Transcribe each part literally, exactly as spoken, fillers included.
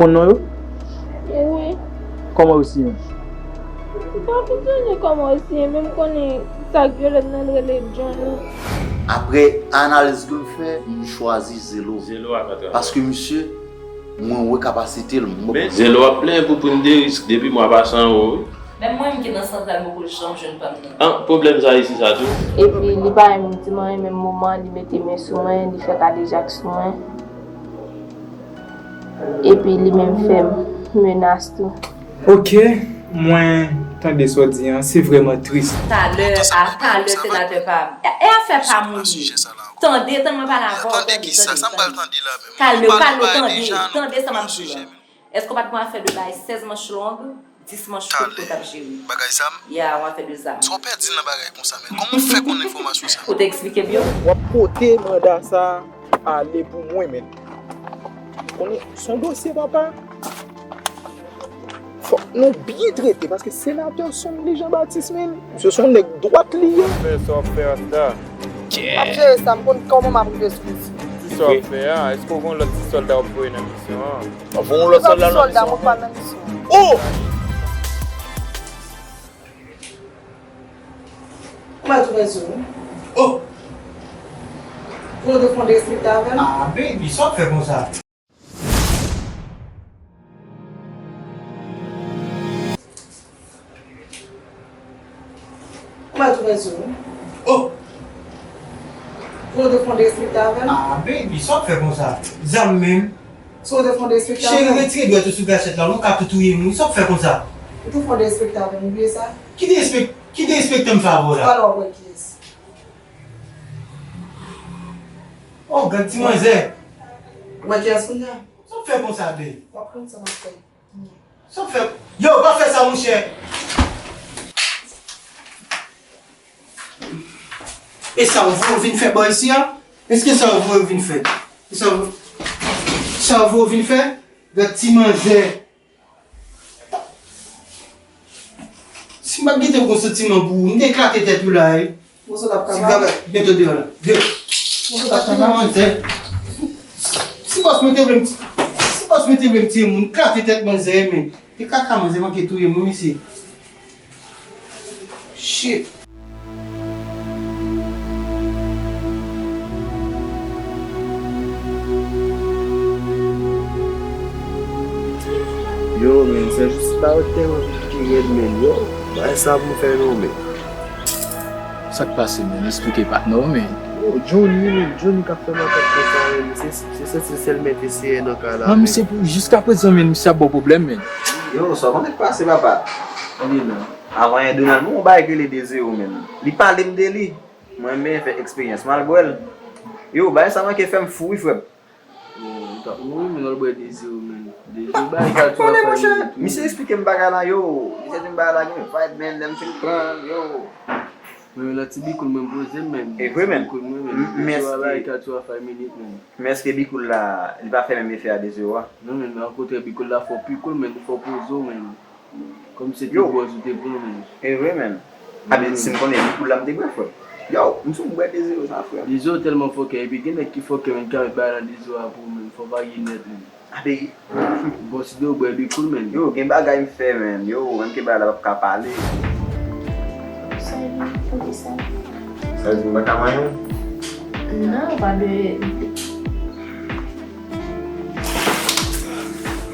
Non yo? Wi. Kòman yo siyen? M pa konn kòman yo siyen, men m konnen sa k vyolèt nan l rele Johnny. Apre analiz ke m fè, m chwazi Zelo. Zelo a patwon. Paske misye, mwen wè kapasite l. Men Zelo ap plenyen pou pran de risk depi mwa pase anwo wi. Menm mwen menm ki nan santral m poko janm jwenn pa m nan. An, pwoblèm sa isi sa tou. Epi li pa menm di m anyen, menm moman li mete men sou mwen, li fè kadejak sou mwen. Epi li menm fè m menas tou. Ok, mwen tande sa w di an, se vrèman tris. Talè a talè senatè pa m. E, e afè pa moun li. Tande, tann mwen pale avè w, tande, tande, tande. Kalme w, kalme w, tande, tande sa m ap di w la. Èske w pa t gon afè de bay sèz manch long, dis manch kout ke w t ap jere? Bagay sa m. Ya, yon afè de zam. Sa w pèdi nan bagay konsa, men kòman w fè konn enfòmasyon sa? Ou te eksplike m yo? W ap pote manda sa ale pou mwen, men. Konnen, se yon dosye, papa. Fòk nou byen trete, paske senatè Sonly Jean Baptiste, men, misye se yon nèg dwat li ye. Fè sa w ap fè a sa. Ap jere sa, m konn kòman m ap rive sou misye. Ti sa w ap fè a, èske w gen yon lòt ti sòlda w ap voye nan misyon an? W ap voye yon lòt sòlda nan misyon an? Oh! Kòman tou mèsi ou? Oh! Pou nou te fè yon derespekte avè l? Ah, baby, sa w ap fè konsa? Kòman tou mèsi ou? Oh! Pou nou te fè yon derespekte avè l? Ah, baby, sa w ap fè konsa? Zam menm? Si w te fè yon derespekte avè m. Cheri, retire dwèt ou sou gachèt la, ou ka tou touye m wi, sa w ap fè konsa? Ou te fè yon derespekte avè m, ou bliye sa? Ki derespekte, ki derespekte m fè avè w la? Talè w ap wè kiyès. Oh, gad ti manzè. Ou wè kiyès kounye a? Sa w ap fè konsa, babe? W ap konn sa m ap fè. Sa w ap fè? Yo, pa fè sa, monchè. E sa w voye w vin fè bò isi a? Èske sa w voye w vin fè? E sa w, sa w voye w vin fè? Gad ti manzè. Si m pa t gen yon bon santiman pou ou, m te eklate tèt ou la, wi. Bon, sa t ap ka mal. Byen tande la. Byen. Bon, sa t ap ka mal. Si bòs mwen te vle m, si bòs mwen te vle m tiye moun, eklate tèt manzè, men. Te kaka manzè manke touye m, wi, mesye. Shit. Yo, men, se jis ba yo tèlman pi rèd, men, yo. Bagay sa pou m fè non, men. Sa k pase, men? Esplike patnè w, men. Yo, Johnny, men, Johnny k ap fè makak konsa, men. Se, se, se, se sèl mèt eseyè nan kay la, men. Non, misye pou, jiskaprezan, men, misye ap ba w pwoblèm, men. Yo, sa w konnen k pase, papa? Anyen non. Avan yè Donald, bon, yon bagay ki rele de zewo, men. Li pale m de li. Mwen renmen fè eksperyans. M al bwè l. Yo, bagay sa manke fè m fou, wi, frè m. Yo, ou t ap mouri, men w al bwè de zewo, men. De zewo, bagay sa tou ap fè minit, wi. Misye eksplike m bagay la, yo. Misye di m bagay la gen vibe, men, lè m fin pran, yo. Mwen menm nan ti bikoul mwen poze m menm. E vre, men. Ti bikoul mwen menm. M, m, de zewo a bagay sa tou ap fè minit, men. Men èske bikoul la, li pa fè menm efè a de zewo a? Non, men, men okontrè, bikoul la fò pi cool, men, fò poze w, men. Kòm se te bwòz ou te pran, men. E vre, men. Abe, si m konnen bikoul la, m te bwè, frè. Yo, m sou m bwè de zewo sa, frè. De zewo tèlman fòkè, epi gen nèg ki fòkè, men, ki ka met bagay nan de zewo a pou ou, men. Fò w varye nèt, men. Abe. Bon, si de w bwè bikoul, men. Yo, gen bagay m fè, men. Yo, menm ke bagay la p ap ka pale. Sa vle di, poukisa? Sa vle di m pa ka manyen w? Non, pa de.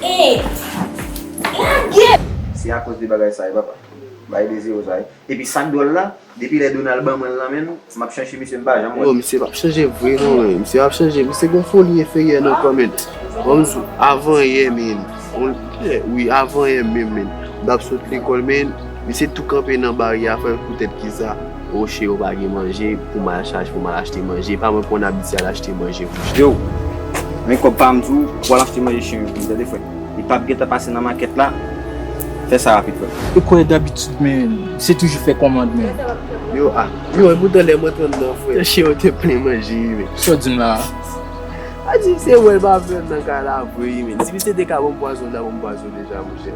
Ey! Lage! Se akoz de bagay sa yo, papa. Bay de zewo sa yo. Epi sa k dwòl la, depi lè Donald ban mwen l lan, men, m ap chèche misye, m pa janm wè l. Yo, misye p ap chanje vre non, men. Misye p ap chanje. Misye gon foli enferyè nan kò, men. Bon, m di w, avan yè, men. Wi, avan yè menm, men. M t ap sot lekòl, men. Misye tou kanpe nan baryè a, frè, poutèt kisa? Roche, yo pa gen manje, pou m al chache, pou m al achte manje. Pa mwen konn abitye al achte manje pou chen. Yo, men kòb pa m di w, pou al achte manje chen yo pou m, tande, frè. Li p ap gentan pase nan makèt la. Fè sa rapid, frè. E kwè dabitid, men, se toujou fè kòmand, men. Yo, a. Yo, e poutan lè m antre anndan, frè, chen yo te plen manje, wi, men. Sa w di m la a? A di, se wè l pa vle nan kay la vre, wi, men. Si misye te ka ban m pwazon, l ta ban m pwazon deja, monchè.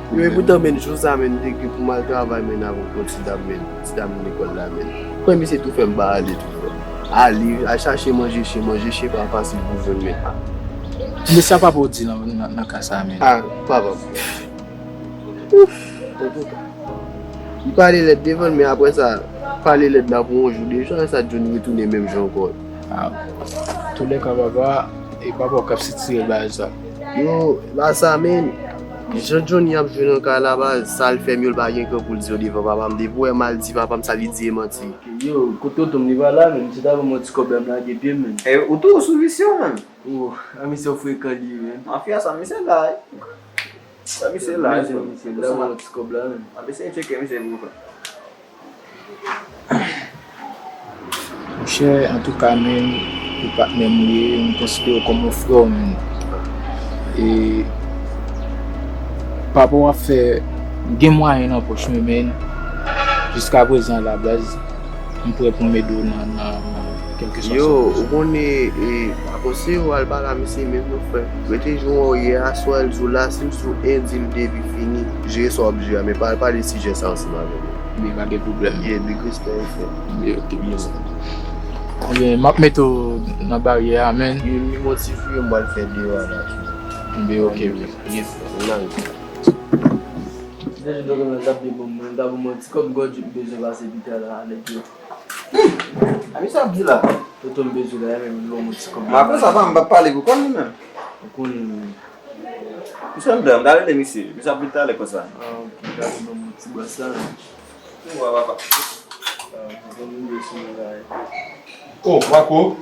Yo, e poutan, men, jou sa, men, m te gen pou m al travay, men, avan pou ti dam, men, ti dam lekòl la, men. Kwè misye tou fè m pa ale tou, frè. Ale, al chache manje chen, manje chen pa fasil pou jwenn, men. Men sa papa w di nan, nan, nan ka sa a, men. Ah, papa. Li pale lèd devan l, men apre sa, pale lèd la pou yon jou, de jou, sa Johnny retounen menm jan ankò. Ah, toulèka, papa, e papa w k ap sitire bagay sa. Yo, e pa sa, men. Jan Johnny ap jwe nan kay la, baz, sa l fè m yo, l pa gen kran pou l di yo devan papa m. Depi w wè m al di papa m sa, li di e manti. Yo, kote tonton m, li pa la, men. Misye ta ban m yon ti kòb la, m lage pye m, men. E, ou tou sou visye w, menm. Oh, a misye frekan li ye, men. Mafya sa, misye la, wi. Sa misye la, wi. Misye, misye, la, yon ti kòb la, men. A misye tcheke misye pou fè. Monchè, antouka, men, ou patnè m ou ye, m konsidere w kòm yon frè w, men. E papa w ap fè, gen mwayen nan pòch mwen, men, jiskaprezan la, baz, m prè pou m ede w nan, nan, nan kèlkeswa sa w bezwen. Yo, ou konnen, e, pa panse yo al pale a misye menm non, frè. Rete jan w ye a, aswè l di w la, si l di w en, di l de, epi fini. Jere sa w ap jere a, men pa al pale sijè sa ansanm avè m. Ebyen, pa gen pwoblèm. Yeah, big respect, frè. Ebyen, ok, big respect. Ebyen, m ap mete w nan baryè a, men. Li, li motive, m pral fè deyò a la tou. Ebyen, ok, ok. Yes, frè. Nice. Depi tonton mwen t ap di bon, mwen ta ban mwen ti kòb, gòdjip bezwen pase pita la, nèg yo. A misye ap di la. Tonton m bezwen la, men li ban mwen ti kòb. Mwen konsa pa, m pa pale pou kò m li menm. Ou konnen, men. Misye anndan, m ta rele misye. Misye ap vin talè konsa. Ah, ok, gade ban mwen ti bwès la, men. Ou wè, papa. Ah, tonton m bezwen la. Oh, Marco.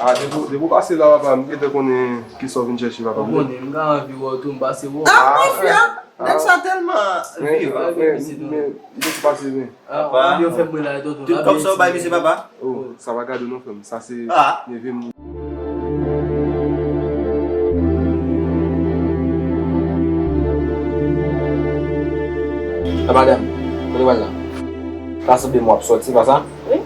Ah, depi, depi w pase la, papa, m gentan konnen kisa w vin chèche, papa. Ou konnen, m ka anvi wè w tou, m pase wè w. Ah, mafya! Nèg sa tèlman vivan. Men, men, men, li te pase, men. Ah, ou fè mwen la, tonton. Tout kòb sa w bay misye, papa? Oh, sa pa gade w non, frè m. Sa se neve m. Ah, madanm, kote w al la? Sa sanble m w ap sòti, pa sa? Wi.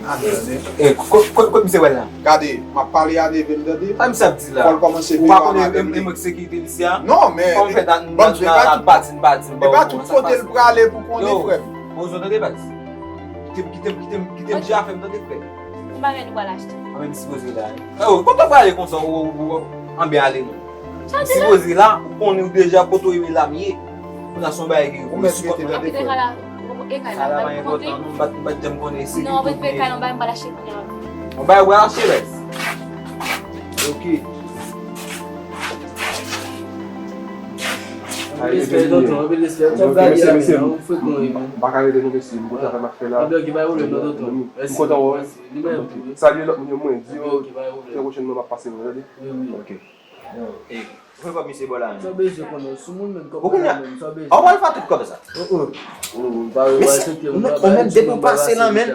E, ko-, ko-, kot misye wè l la? Gade, m ap pale a neve m, tande. Sa misye ap di la? Fò l kòmanse peye a madanm li. Ou pa konnen e mwen ki sekirite l isi a? Non, men, fò m fè nan, nan, nan pati, n pati, n ba w. E pa tout kote l prale pou konnen, frè m. Yo, poze w tande, baz. Kite m, kite m, kite m, kite m di afè m, tande, frè. Yon bagay nou pral achte. Anben, m sipoze la. Oh, kote w prale konsa, ou, ou, ou, anben ale non. Sa w di la? Sipoze la, ou konnen deja kote w ye la m ye. Kounye a se yon bagay ki ou mèt rete tande frè. Kay la, e kay la, kay la pa enpòtan non, m pa t, m pa t janm konnen se li ki. Non, anben, kay la, yon bagay m pral achte kounye a. Yon bagay w pral achte, baz? Ok. Anpil respè, tonton, anpil respè. Ou t ap gade a, men, ou frekan wi, men. M pa ka rele non, mesye, m kontan sa m ap fè la. Anben, ok, pa gen pwoblèm non, tonton. M kontan wè w. Salye lòt moun yo, mwen di yo, trè pwochènman m ap pase non, tande? Wi, wi. Ok. Yo, e, ou fè kòb misye bò la, men. Sa w bezwen konnen, sou moun menm kòb la menm, sa w bezwen. Ou pral fè tout kòb sa. Oh, oh. Ou pa respekte moun, ou pa bay ti moun bagay sa, men.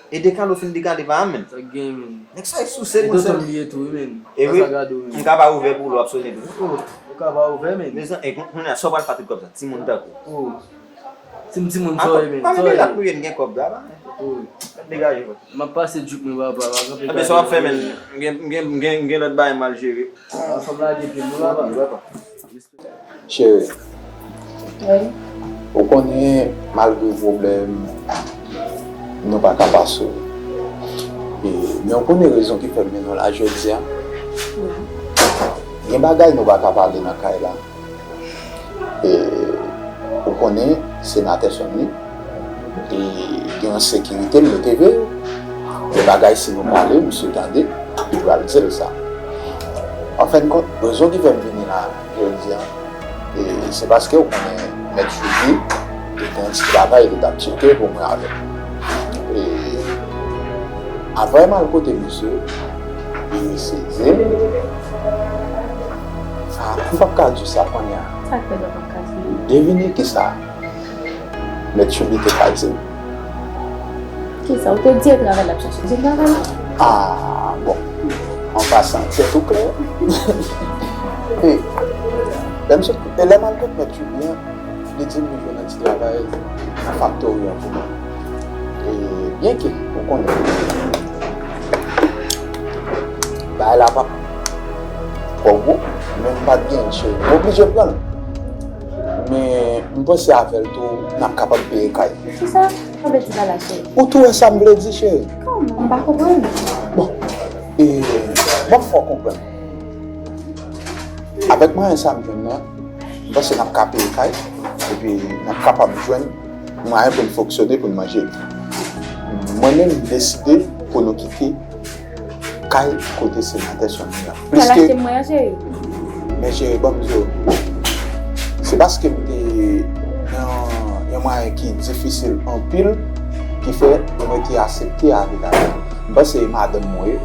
E dekale w fin dekale pa a, men. Sa gen, men. Nèg sa e souse konsa. E tonton m li ye tou, wi, men. E wi, m ka pa ouvè pou ou lè w ap sone tou. Oh, ou ka pa ouvè, men. Mezanmi, e kon-, kounye a, sa w pral fè tout kòb sa, timoun tankou. Oh. Ti, timoun, sa w ye, men. Pa mete lat nou ye, n gen kòb la, pa. Oh. Degaje, frè. M ap pase djouk mwen, papa, pa kanpe. Ebyen, sa w ap fè, men. M gen, m gen, m gen, m gen lòt bagay m al jere. Ah, fò m lage pye m, non, papa. Cheri, wi, ou konnen, malgre pwoblèm, nou pa ka pa sove. E, men ou konnen rezon ki fè m mennen w la jodi a? Wi. Gen bagay nou pa ka pale nan kay la. E, ou konnen, senatè Sonny, e gen yon sekirite l mete veye. Gen bagay, si nou pale, misye tande, li pral di l sa. An fen kont, rezon ki fè m vini la jodi a, e se paske ou konnen Mèt Choubi, li gen yon ti travay li t ap tcheke pou mwen avè l. E avan m al kote misye, li sezi m. Ah, m p ap ka di w sa kounye a. Sa k fè w p ap ka di m? Devine kisa Mèt Choubi te ka di m. Kisa? Ou te di e travay l ap chache. Di travay la? Ah, bon. An pasan, tèt ou klè. E, lè m sot, e lè m al kot Mèt Choubi an, li di m li jwenn yon ti travay nan faktori an pou mwen. E, byenke, ou konnen, bagay la p ap twò gwo, men m pa t gen cheri. M oblije pran l. Men m panse avè l tou, n ap kapab peye kay. Kisa? Sa vle di pa la, cheri? Ou tou wè sa m vle di, cheri? Kòman? M pa konprann. Bon, e, ban m fè w konprann. Avèk mwayen sa m jwenn nan, m panse n ap ka peye kay, epi n ap kapab jwenn mwayen pou n fonksyone, pou n manje. Mwen menm, m deside pou nou kite kay kote senatè Sonny an. Plis ke mwen, cheri. Men cheri, ban m di w, se paske m te nan yon mwayen ki difisil anpil ki fè mwen te aksepte avèk avè. M panse e madanm mwen ye.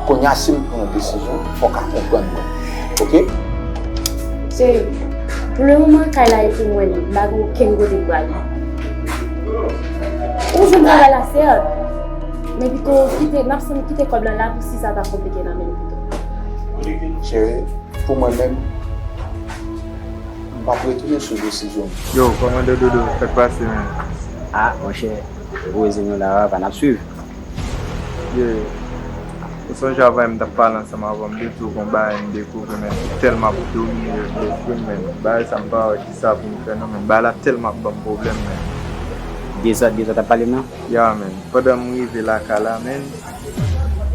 Kounye a, si m pran yon desizyon, fòk a konprann mwen. Oke? Cheri, pou le moman, kay la e pou mwen li. M pa gen okenn kote m prale. Ou jwenn travay la, sèt. Men pito kite, n ap sanm kite kòb la la pou si sa ta konplike nan men nou pito. Cheri, pou mwen menm, m p ap retounen sou desizyon m. Yo, kòmandan Dodo, sa k pase, men? Ah, monchè, repoze nou la, pa n ap swiv. Yeah. Ou sonje avan yè m t ap pale ansanm avè w, m te di w gon bagay m dekouvri, men tèlman ap domine lespri m, men bagay sa m pa wè kisa pou m fè non, men bagay la tèlman ap ban m pwoblèm, men. Dezòd, dezòd ap pale m nan? Ya, men. Pandan m rive lakay la, men,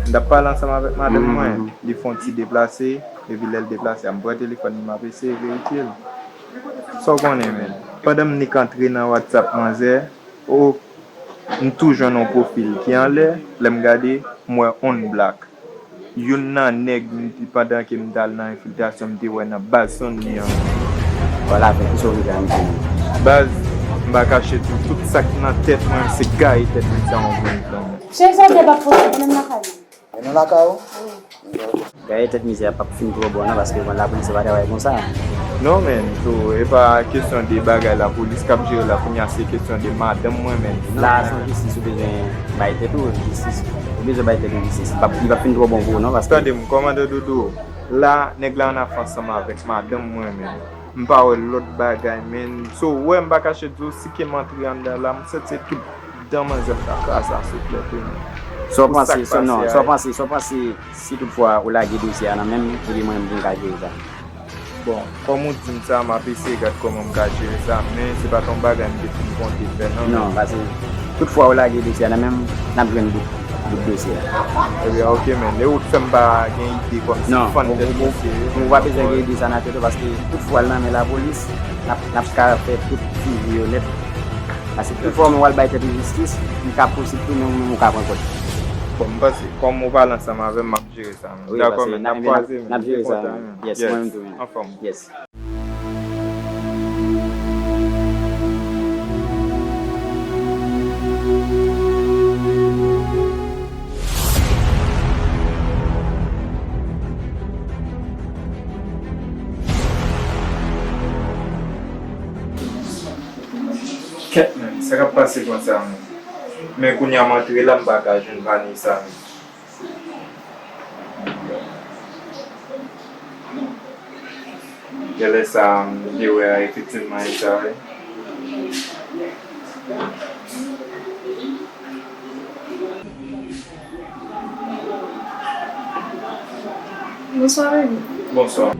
m t ap pale ansanm avèk madanm mwen, li fè yon ti deplase, epi lè l deplase a, m pran telefòn li, m ap eseye verifye l. Sa w konnen, men. Pandan m nik antre nan WhatsApp manzè, o, m tou jwenn yon pwofil ki anlè, lè m gade, m wè on black. Youn nan nèg m te, pandan ke m t al nan enfiltrasyon, m te wè nan baz Sonny an. Vwala, fè kisa w vle fè a, m di w. Baz, m pa kache tou, tout sa k nan tèt mwen, se gaye tèt nèg sa yon grenn tan. Cheri, sa w di a p ap posib, menm lakay mwen. E nou lakay ou? Wi. Gaye tèt mizè a p ap fin twò bon non, paske bon, lapolis se pa travay konsa. Non, men, tou, e pa kesyon de bagay lapolis k ap jere la, kounye a se kesyon de madanm mwen, men. La, se yon jistis ou bezwen bay tèt ou, jistis. Ou bezwen bay tèt ou jistis. Li p ap, li p ap fin twò bon pou ou non, paske. Tande m, kòmandan Dodo, la, nèg la ann afè ansanm avèk madanm mwen, men. M pa wè lòt bagay, men. So, w wè, m pa kache di w, si ke m antre anndan la, m santi se tout dan manzè m ta kraze a souflèt wi, men. Sa w panse, sa, non, sa w panse, sa w panse, si toutfwa ou lage dosye a nan men m, epi mwen menm pou m ka jere sa? Bon, kòm ou di m sa, m ap eseye gad kòman m ka jere sa, men se pa t yon bagay m te fin konte fè, non, men. Non, paske toutfwa ou lage dosye a nan men m, n ap jwenn bout, bout dosye a. Ebyen, oke, men, e ou k fè m pa gen ide kòmsi fann tèt dosye yo. Non, ou, ou, ou pa bezwen gen ide sa nan tèt ou, paske toutfwa l nan men lapolis, n ap, n ap ka fè tout figi yo nèt. Paske toutfwa ou menm w al bay tèt ou jistis, li ka posib tou, men ou menm ou ka pran kòd. Bon, m panse, kòm ou pale ansanm avè m, m ap jere sa, men. Wi, dakò, paske men, n ap kwaze, men. N ap jere sa, men. Yes, mwen menm tou, men. Anfòm. Yes. Kèt, men, sa k ap pase konsa, men? Men kounye a m antre la, m pa ka jwenn Vanessa, men. Genlè sa, m te wè a, efektivman, e sa, wi. Bonswa, baby. Bonswa.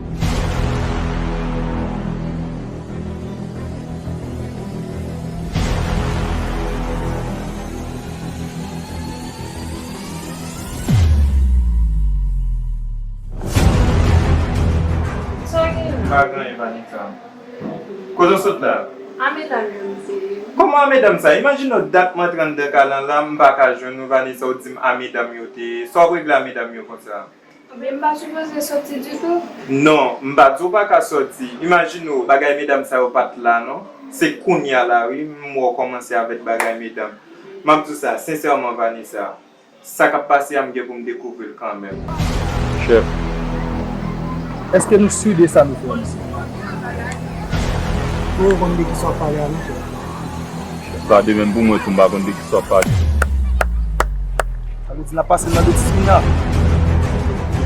Sa w gen? Pa gen anyen, Vanessa. Kote w sot la? A medam yo, m te ye. Kòman a medam sa? Imajine w dat m antre anndan kay lan la, m pa ka jwenn ou, Vanessa, ou di m a medam yo te ye. Sa w ap regle a medam yo konsa? Men m pa sipoze soti ditou. Non, m pa di w pa ka soti. Imajine w, bagay medam sa yo pa t la, non. Se kounye a la, wi, m wè w kòmanse avèk bagay medam. M ap di w sa, sensèman, Vanessa, sa k ap pase a, m gen pou m dekouvri l kanmenm. Chèf. Èske nou si de sa nou fè, mesye? Ou konn de kisa w ap pale a, non, chèf? Chèf la, de menm pou mwen tou, m pa konn de kisa w ap pale. Sa vle di n ap pase nan betiz kounye a.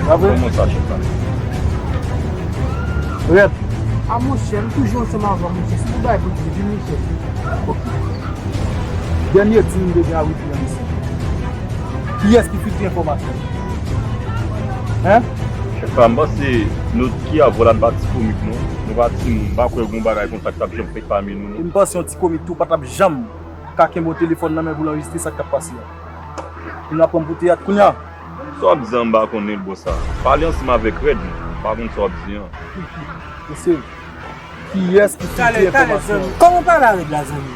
Pa vre? Kòman sa, chèf la? Rèd. A monchè, m toujou ansanm avè w, monchè. Si pou bagay pou di, vin, monchè. Ok. Dènye di m te gen a wi, nan mesye. Kiyès ki filtre enfòmasyon? Hein? Chèf la, m panse nou ki ap vwala n pa ti komik, non. Nou pa timoun, m pa kwè gon bagay konsa k t ap janm fèt pami nou, non. E m panse yon ti komik tou pa t ap janm ka kenbe yon telefòn nan men pou l anrejistre sa k t ap pase a. Pou nou ap pran m pou teyat kounye a. Sa w ap di an m pa konnen l, bòs la. Pale ansanm avèk Rèd. Pa konn sa w ap di an. Mesye, kiyès ki fouti enfòmasyon? Kòman w pale avèk la, zanmi?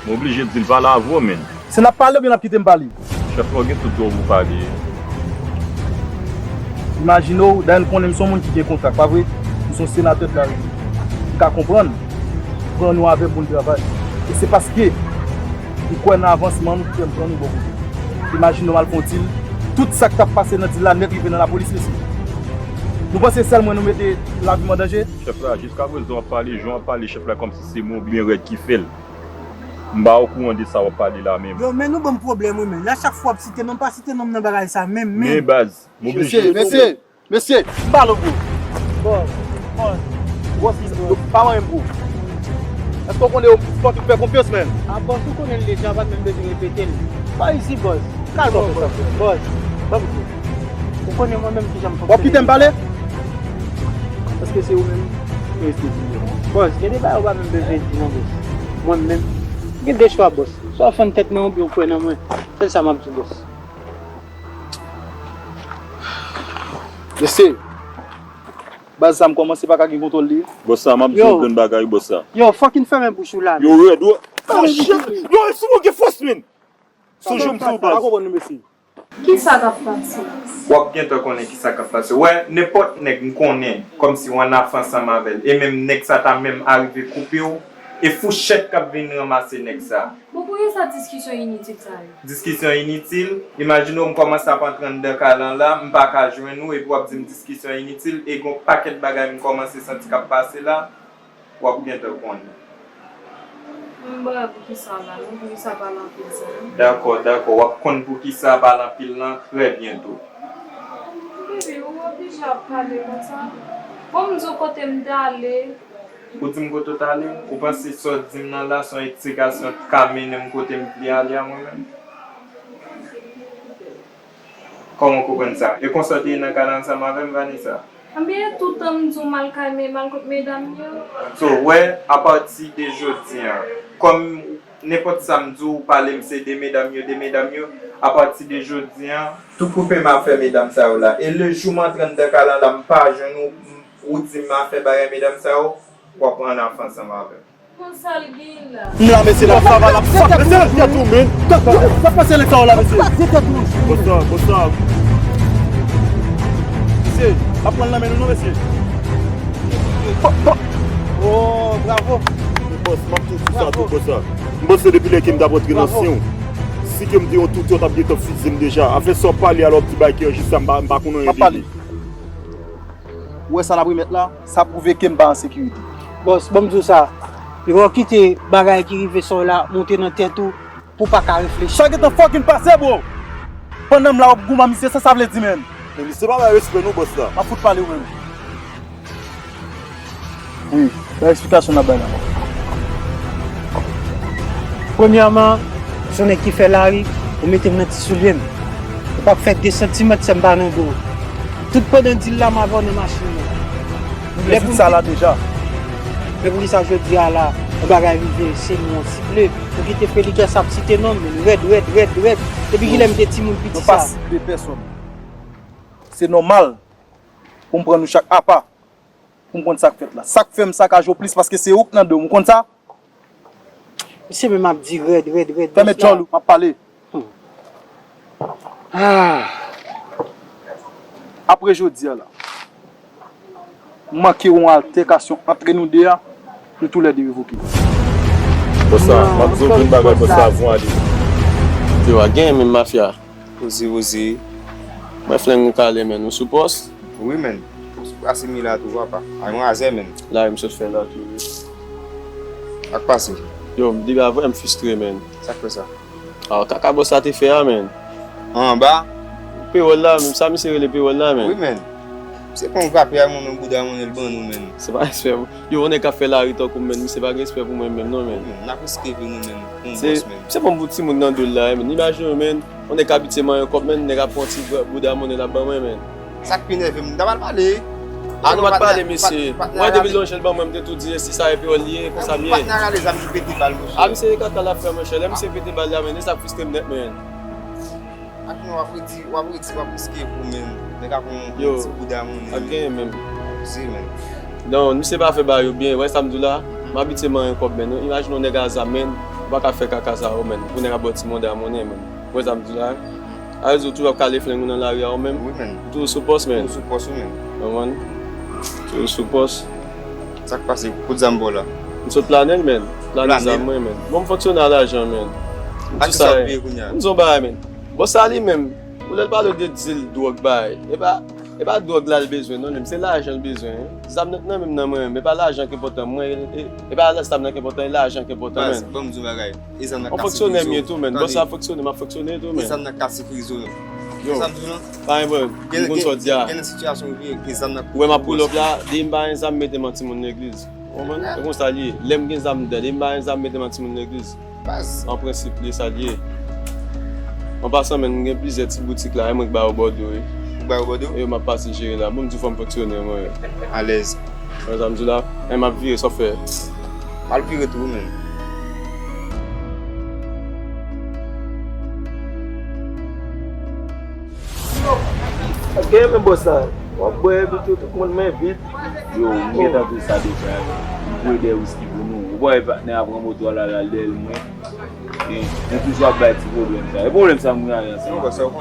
M oblije di l pale avè w, menn. Se n ap pale oubyen n ap kite m pale? Chèf la, w gen tout dwa pou w pale. Imajine w, dayè n konnen m se yon moun ki gen kontak, pa vre? M se yon senatè de la Repiblik. M ka konprann. Pran nou avè bon travay. E se paske m kwè nan avansman nou ki fè m pran nou bò kote. Imajine w m al fè yon dil. Tout sa k t ap pase nan dil la nèt rive nan lapolis, mesye. Nou panse sèl mwen nou mete lavi m an danje? Chèf la, jiskaprezan w ap pale, jan w ap pale chèf la kòmsi se mwen oubyen rèd ki fè l. M pa okouran de sa w ap pale la menm. Yo, men nou ban m pwoblèm wi, men. A chak fwa w ap site non m, pa site non m nan bagay sa menm, men. Men baz, m oblije. Mesye, mesye, mesye, m pale w, bro. Bòs, bòs. Bòs, yo pa wè m, bro. Èske w konnen yo fòk m fè konfyans, men? A, bòs, ou konnen l deja, pa t menm bezwen repete l. Pa isit, bòs. Kalme w, bòs. Bòs, ban m di w. Ou konnen mwen menm kijan m fonksyone. W ap kite m pale? Èske se ou menm? Bòs, gen de bagay ou pa menm bezwen di non, bòs. Mwen menm, gen de chwa, bòs. Swa w fann tèt mwen oubyen w kwè nan mwen. Sèl sa m ap di w, bòs. Mesye, baz sa m kòmanse pa ka gen kontwòl li. Bòs sa, m ap di w yon grenn bagay, bòs sa. Yo, fucking fèmen bouch ou la, men. Yo, rèd, yo. Oh, shit! Yo, si w gen fòs, men. Sou jou m sou baz. Pa konprann nou, mesye. Kisa k ap pase? W ap gentan konnen kisa k ap pase. Wè, nenpòt nèg m konnen, kòmsi w ann afè ansanm avè l. E menm nèg sa ta menm arive koupe w, e fouchèt k ap vin ranmase nèg sa. Bon, poukisa diskisyon initil sa yo? Diskisyon initil? Imajine w m kòmanse ap antre anndan kay lan la, m pa ka jwenn ou, epi w ap di m diskisyon initil, e gon pakèt bagay m kòmanse santi k ap pase la. W ap gentan konnen. M pa wè poukisa w la non, poukisa pale anpil sa non. Dakò, dakò, w ap konn poukisa pale anpil lan trè byento. Bebe, ou oblije ap pale konsa? Bon, m di w kote m t ale. Ou di m kote w t ale? Ou panse sa w di m nan la se yon eksplikasyon k ka mennen m kote m vle ale a mwen menm? Kòman w konprann sa? E konsa w te ye nan kay la ansanm avè m, Vanessa? Ebyen, tout tan m di w m al kay me-, m al kot medam yo. So, w wè, apati de jodi a, kòm nenpòt sa m di w, w pale m se de medam yo, de medam yo, apati de jodi a, tou koupe m afè medam sa yo la. E le jou m antre anndan kay la, la m pa jwenn ou, m, ou di m afè bagay medam sa yo, w ap ann afè ansanm avè m. Konsa l gen la. M la, mesye, la, sa va, la, fuck, mesye, tèt ou, men. Sa pase nèg sa yo la, mesye? Tèt ou. Bonsoir, bonsoir. Mesye, pa pran l nan men nou, non, mesye. Oh, bravo. Bòs, m ap tou di sa, tou, bòs sa. M panse depi lè ke m t ap rantre nan sen w, si ke m te yon toutou, w t ap gentan fize m deja. Afè sa w pale a la, w ap di bagay ki anjis la, m pa, m pa konn anyen de li. Ou wè sa n ap remèt la? Sa pwouve ke m pa an sekirite. Bòs, ban m di w sa. Yo kite bagay ki rive sa w la monte nan tèt ou pou w pa ka reflechi. Sa gentan fucking pase, bro! Pandan m la, w ap goumen misye, sa sa vle di, menn? Men misye pa bay respè non, bòs la. M ap fout pale w menm. Wi, bay eksplikasyon n ap bay la. Premyèman, se yon nèg ki fè lari, ou mete m nan ti soulye m. Ou p ap fè de santimèt sè m pa nan do w. Tout pandan dil la, m avè w nan machin nan. Nou te sot sa la deja. Men poukisa jodi a la, yon bagay rive, se nou w sible. Ou kite Felikès ap site non m, men rèd, rèd, rèd, rèd. Depi kilè m te timoun piti sa? Nou pa sible pèsonn. Se nòmal pou m pran nou chak apa. Pou m konn sa k fèt la. Sa k fè m sakaje w plis paske se ou k nan do m, ou konn sa? Misye menm ap di rèd, rèd, rèd. Fèmen djòl ou, m ap pale. Hmm. Ah. Apre jodi a la, manke yon altèkasyon antre nou de a, nou toulède revoke. Bòs sa, m ap di w yon bagay, bòs sa, avan w ale. Yo, a gen menm mafya. Poze, poze. Mwen flenk ou kale, menn. Ou sou pòs? Wi, menn. Ou sou pase mi la tou, papa. Ay, mwen azè, menn. Lari m sot fè la tou, wi. Sa k pase? Yo, m di ba vrè m fristre, menn. Sa k fè sa? A, kaka bòs la te fè a, menn. Anba? Pewòl la, menm sa misye rele pewòl la, menn. Wi, menn. Se kon krape a, mwen menm bouda mwen el ban nou, menn. Se pa respè. Yo, yon nèg k ap fè lari tankou m, menn, misye pa gen respè pou mwen menm non, menn. Menn, n ap riske vi nou, menn, pou yon bòs, menn. Se, se pa yon bout timoun nan do l la, menn. Imajine w, menn, yon nèg k abitye manyen kòb, menn, nèg ap pran ti bouda monnen l ap ban mwen, menn. Sa k pi nève m, m ta pral pale. A, nou pa t pale, mesye. Mwen, depi lonje l ban mwen, m te tou di, e si sa e pi w li ye, konsa m ye. Patnè rale zam ki pete bal, mesye. A, misye, e kaka l ap fè, monchè. Lè misye pete bal la, menn, e sa k fristre m nèt, menn. Ak nou, w ap redi, w ap redi, w ap riske pou menm. Nèg ap yon ti bouda monnen. Yo, ak genyen menm. Zi, men. Non, misye pa fè bagay yo byen. Wè sa m di w la? M abitye manyen kòb, men. Non, imajine yon nèg a zam, men. Ou pa ka fè kaka sa yo, men. Pou nèg ap ba w ti manda monnen, men. Wè sa m di w la? A, rezo toujou ap kale flenk ou nan lari a, ou menm? Wi, men. Ou toujou sou pòs, men. Toujou sou pòs, wi, men. Konprann? Toujou sou pòs. Sa k pase? Kote zam ba w la? M sot plane l, men. Plane zam mwen, men. Bon, m fonksyone a lajan, men. M di sa, m di yon bagay, men. Bòs sa li menm, ou lè l pale w de dil, dwòg, bagay. E pa, e pa dwòg la l bezwen, non, men se lajan l bezwen, en. Zam nan, nan menm nan mwen, men e pa lajan ki enpòtan mwen, e, e, e pa zam nan ki enpòtan, e lajan ki enpòtan, men. Baz, ban m di w bagay. E zam nan ka sekirize w. Fonksyonè m ye tou, men. Bòs la fonksyone, m ap fonksyone tou, men. E zam nan ka sekirize w. Yo, sa m di w lan? Pa gen pwoblèm. M konn sa w di a. Gen, gen, gen nan sitiyasyon w ye, e zam nan ka. Ou wè m ap pull up la, depi m pa gen zam, mete m an timoun legliz. Ou konprann? E konsa l ye. Lè m gen zam m dèd, e m pa gen zam, mete m an timoun legliz. Baz. An prensip, li sa l ye. An pasan, men, m gen plizyè ti boutik la, e mwen k ba yo bòdwo, wi. Ou k ba yo bòdwo? E yo m ap pase jere la. Bon, m di fò m fonksyone, mwen. Alèz. Wè sa m di w la? E m ap vire, sa w fè? M al vire tou, men. Gen men bòs la. W ap bwè epi tou, tout moun men vit. Yo, m gentan di w sa deja, wi. M voye de wiski pou nou. Ou pa wè patnè a pran moto a l al dèyè mwen. E, nou toujou ap bay ti pwoblèm sa. E pwoblèm sa m gen ansanm avè w.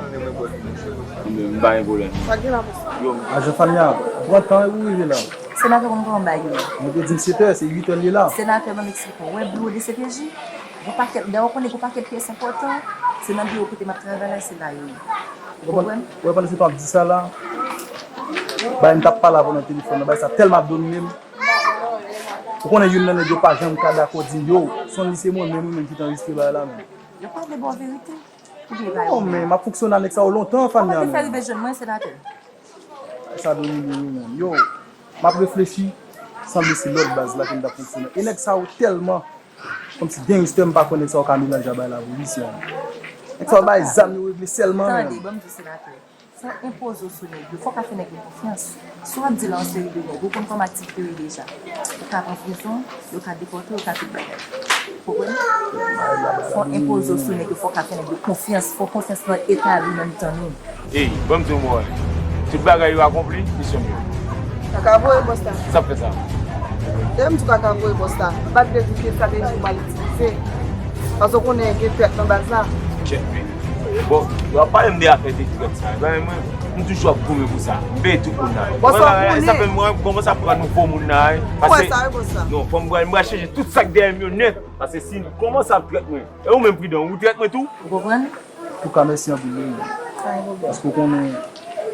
Mwen menm, m pa gen pwoblèm. Sa gen la, bòs la? Yo, m... Ajan Fania, pran tan epi w rive la. Senatè konn kòman bagay yo ye. Mwen te di m sèt è, se uit è l ye la. Senatè, ban m eksplike w. Wè biwo de C P J? Gon pakèt, dayè w konnen gon pakèt pyès enpòtan, se nan biwo kote m ap travay la, se la yo ye. Ou konprann? Ou konprann? Ou wè pandan se tan w ap di sa la, bay m t ap pale avè w nan telefòn nan, bay sa tèlman ap domine m. Ou konnen youn nan nèg yo pa janm ka dakò di yo, sonn li se mwen menm wi menm ki t anrejistre bagay la menm. Yo pale ba w verite? Oubyen yo pa yo menm? Non, men m ap fonksyone a nèg sa yo lontan, Fania, menm. Kòman te fè rive jwenn mwen, senatè? Sa domine wi menm. Yo, m ap reflechi, sanble se lòt baz la ke m t ap fonksyone. E nèg sa yo tèlman Kòmsi gangstè, m pa kwè nèg sa yo ka melanje a bay lapolis, man. Nèg sa yo bay zam, yo regle sèlman, man. Tande, ban m di w, senatè. Fò w enpoze w sou nèg yo, fò w ka fè nèg yo konfyans. Si w ap di la yon seri de nèg, ou konn kòman aktivite yo ye deja. Ou ka pran prizon, yo ka depòte w, yo ka tout bagay. Ou konprann? Fò w enpoze w sou nèg yo, fò w ka fè nèg yo konfyans, fò konfyans lan etabli nan mitan nou. Ey, ban m di w, mwen, tout bagay yo akonpli, misyon m yo. Kaka voye bòs la. Sa fè sa? Lè m di kaka voye bòs la, m pa t vle di ke estrateji m pral itilize. Paske w konnen gen trèt nan baz la. Tchèt, men. Bon, yo ap pale m de afè de trèt sa. Ebyen, mwen, m toujou ap goumen pou sa. M peye tout moun la. Bòs la, ou konnen. Sa fè mwen kòmanse ap pran nouvo moun la, wi. Ou wè sa, wi, bòs la. Non, fò m pran, m pral chanje tout sa k dèyè m yo nèt. Paske si n kòmanse ap trèt mwen, e ou menm pridan, ou trèt mwen tou. Ou konprann? Antouka, mèsi anpil, wi. Pa gen pwoblèm. Paske w konnen,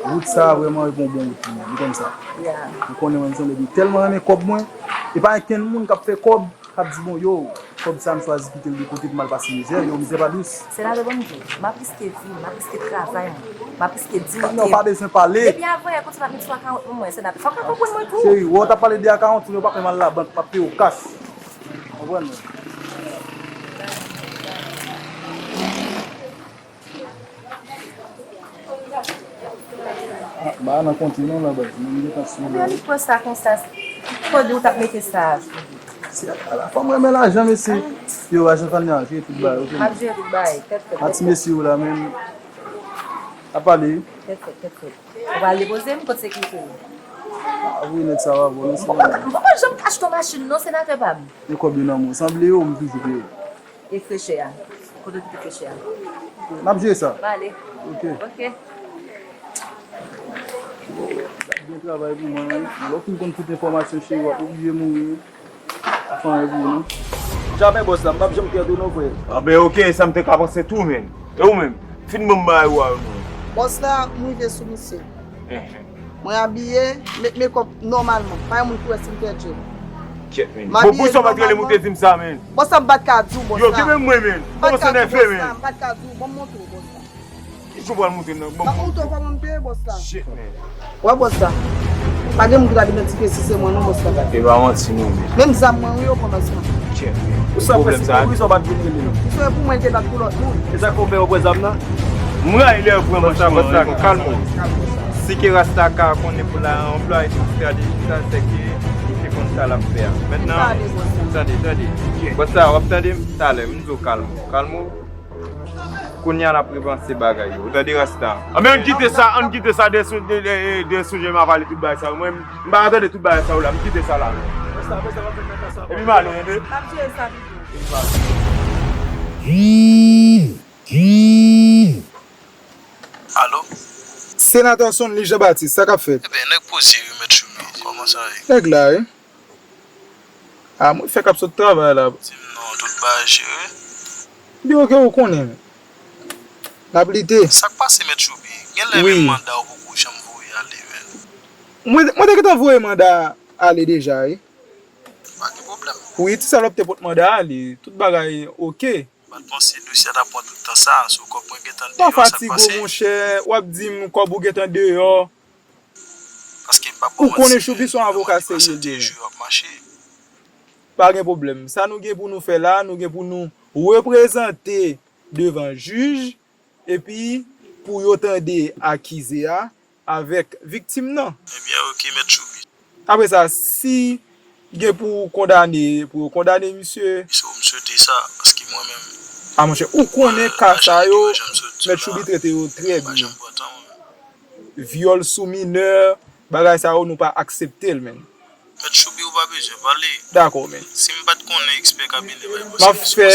wout sa a vrèman e pa yon bon wout pou mwen. Ou konn sa. Yeah. Ou konnen mwen, m se yon nèg ki tèlman renmen kòb mwen. E pa gen kenn moun k ap fè kòb, k ap di, bon, yo, kòb sa a m chwazi kite l de kote pou m al pase mizè. Yo, mizè pa dous. Senatè, ban m di w, m ap riske vi m, m ap riske travay mwen, m ap riske diyite m. Non, ou pa bezwen pale. Depi avan yè konsa m ap met sou akawont mwen, senatè. Fò w ka konprann mwen tou. Cheri, wè w t ap pale de akawont ou, yo pa fè m al labank, m ap peye w kach. Konprann mwen? Ah, ba nan konte non, la baz. Mwen gentan sou lè. Mwen pran sa konsa. Kote ou t ap mete sa? Se ala fòm renmen lajan, mesye. Yo, ajan Fania, jere tout bagay, ok? M ap jere tout bagay, tèt frèt. Mati mesye yo la, menm. Ap pale. Tèt frèt, tèt frèt. Ou pral depoze m kot sekirite yo? Ah, wi, nèg sa va bon, non, se. M poko, m poko janm achte yon machin, non, senatè pa m. Men kòb yo nan men w. Sanble yo, m toujou peye w. E krechè a? Kote w kite krechè a? N ap jere sa. M ale. Ok. Ok. Byen travay pou mwen, wi. Lè w fin konn tout enfòmasyon, cheri, w ap oblije mouri, wi. Ap fè anyen pou ou, non. Jamè, bòs la, m p ap janm pèdi w, non, frè. Anben, ok, sa m te ka panse tou, menn. E ou menm? Fin ban m bagay ou a yo, non. Bòs la, m rive sou misye. Enhen. Mwen abiye, met mekòp nòmalman. Pa gen moun ki wè si m fè djèl. Kèt, menn. Bon, poukisa w pa t rele m ou te di m sa, menn? Bòs la, m pa t ka di w, bòs la. Yo, kenbe mwen, menn. Kòmanse nève, menn. M pa t ka di w, bòs la. Ki jou w pral montre m nan? M ap montre w kòman m te ye, bòs la. Shit, menn. Wè, bòs la. Pa gen moun ki t ap idantifye si se mwen, non, bòs la. E pa manti, non, menn. Menm zam mwen, wi, yo pran bòs la. Shit, menn. Ou sa fè si pou wi sa w pa t vin rele m. Misye pou mwen, l te bat pou lòt moun. E sa k fè w pè w pran zam nan? M rayi lè yo pran manch mwen. Bòs la, kalme w. Si ke Rasta ka konnen pou l anplwaye tout estrateji sa, se ke misye konn sa l ap fè a. Mentnan, tande, tande. Bòs la, w ap tande m? Talè, m di w kalme w. Kalme w. Kounye a n ap repanse bagay yo. Ou tande, Rasta? Anben, ann kite sa, ann kite sa de sou, de, de, de sonje m a pale tout bagay sa yo. Mwen, m pa ka tande tout bagay sa yo la, m kite sa la menm. Rasta, apre sa, w ap fè kaka sa. Epi m ale, tande? M ap jere sa pito. Alo? Senatè Sonly Jean Baptiste, sa k ap fèt? Ebyen, nèg poze wi, Mèt Choubi. Kòman sa ye? Nèg la, wi. A, mwen fèk ap sot travay la. Di m non, tout bagay jere? Byen, oke, ou konnen. N ap lite. Sa k pase, Mèt Choubi? Genlè menm manda w poko janm voye ale, menn. Mwen, mwen te gentan voye manda ale deja, wi. Pa gen pwoblèm. Wi, ti Salòp te pot manda ale. Tout bagay oke. M pa t panse dosye a t ap pran tout tan sa a, sou kòb mwen gentan deyò, sa k pase? Monchè, w ap di m kòb ou gentan deyò. Paske m p ap ba w manti, Choubi se yon avoka serye l genyen. Jou yo ap mache. Pa gen pwoblèm. Sa nou gen pou nou fè la, nou gen pou nou reprezante devan jij, epi pou yo tande akize a avèk viktim nan. Ebyen, oke, Mèt Choubi. Apre sa, si gen pou kondane, pou yo kondane misye. Se ou m swete sa, paske mwen menm, a, monchè, ou konnen ka sa yo, Mèt Choubi trete yo trè byen. Vyòl sou minè, bagay sa yo, nou pa aksepte l, menn. Mèt Choubi, ou pa bezwen pale. Dakò, menn. Si m pa t konnen ekspè kabinè bay bòs, m ap fè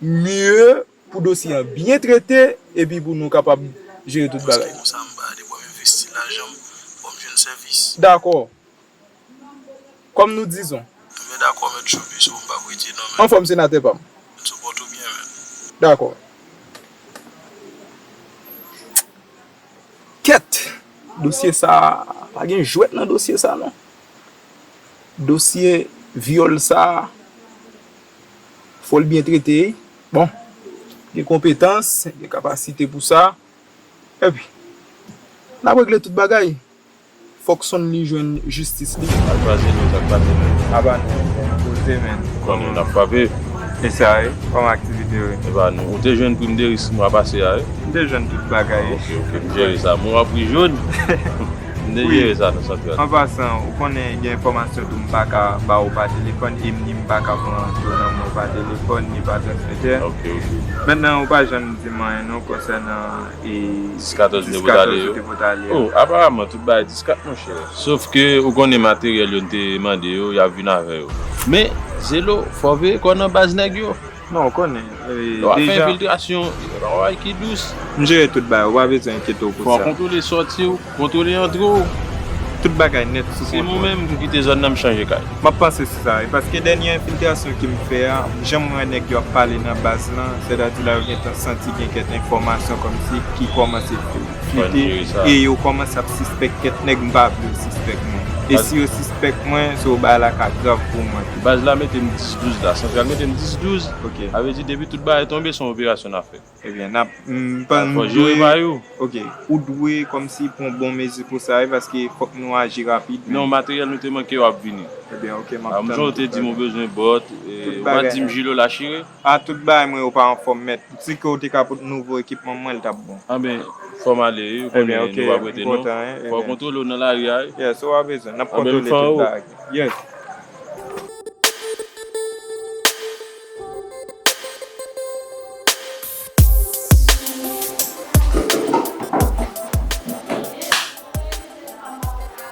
mye pou dosye an byen trete, epi pou nou kapab jere tout bagay. Paske konsa, m pa de bò m envesti lajan m, fò m jwenn sèvis. Dakò. Kòm nou dizon. Ebyen, dakò, Mèt Choubi, si w m p ap rete non, menn. Anfòm, senatè pa m. Mèt, sou pòt ou byen, menn. Dakò. Kèt! Dosye sa a, pa gen jwèt nan dosye sa a, non. Dosye vyòl sa a, fò l byen trete, wi. Bon, gen konpetans, gen kapasite pou sa. Epi, n ap regle tout bagay. Fòk Sonly jwenn jistis li. Sa k pase nou, sa k pase nou? Apa nou, nou poze, menn. Konnen n ap frape. E sa, wi. Kòman aktivite yo ye? Epa nou. Ou te jwenn prim de risk mwa pase a, wi? M te jwenn tout bagay. Ok, ok, m jere sa. Mwen w ap ri jòn. M te jere sa nan santral. An pasan, ou konnen gen enfòmasyon tou m pa ka ba ou pa telefòn, e m ni m pa ka pran tou nan men w pa telefòn, ni pa transmetè. Ok, ok. Mentnan, ou pa janm di m anyen non konsènan e dis katòz ou te pot ale yo. Oh, aparaman, tout bagay dis kat, monchè. Sof ke ou konnen materyèl yo n te mande yo, y ap vin avè yo. Men, Zelo, fò w veye kò w nan baz nèg yo. Non, ou konnen, e, deja. Lè w ap fè enfiltrasyon, e pa yon bagay ki dous. M jere tout bagay, ou pa bezwen enkyete w pou sa. Fò w kontwole sòti w, kontwole antre w. Tout bagay nèt sou kontwòl. Si mwen menm m kite zòn nan, m chanje kay. M ap panse sou sa, wi, paske dènye enfiltrasyon ke m fè a, jan m wè nèg yo ap pale nan baz lan, sètadi la yo gentan santi gen kèk enfòmasyon kòmsi ki kòmanse flite, e yo kòmanse ap sispèk kèk nèg, m pa vle yo sispèk mwen. E si yo sispèk mwen, so bagay la ka grav pou mwen tou. Baz la mete m dis douz la, santral mete m dis douz. Ok. Sa vle di depi tout bagay tonbe, se yon operasyon n ap fè. Ebyen, n ap, m pa, m dwe, ok, ou dwe kòmsi pran bon mezi pou sa, wi, paske fòk nou aji rapid. Non, materyèl nou te manke yo ap vini. Ebyen, ok, m ap tann. Jan ou te di m ou bezwen bòt, e, ou pa t di m jile w la chire? A, tout bagay mwen yo pa anfòm, mèt. Si ke w te ka pote nouvo ekipman mwen, l t ap bon. Anben, fò m ale, wi, ou konnen nou p ap rete non. Fò w kontwole w nan lari a, wi. Yes, ou pa bezwen, n ap kontwole tout bagay. Yes.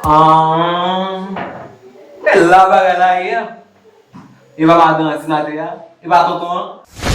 Ah, se la bagay la ye a. E pa madan an, senatè a? E pa tonton an?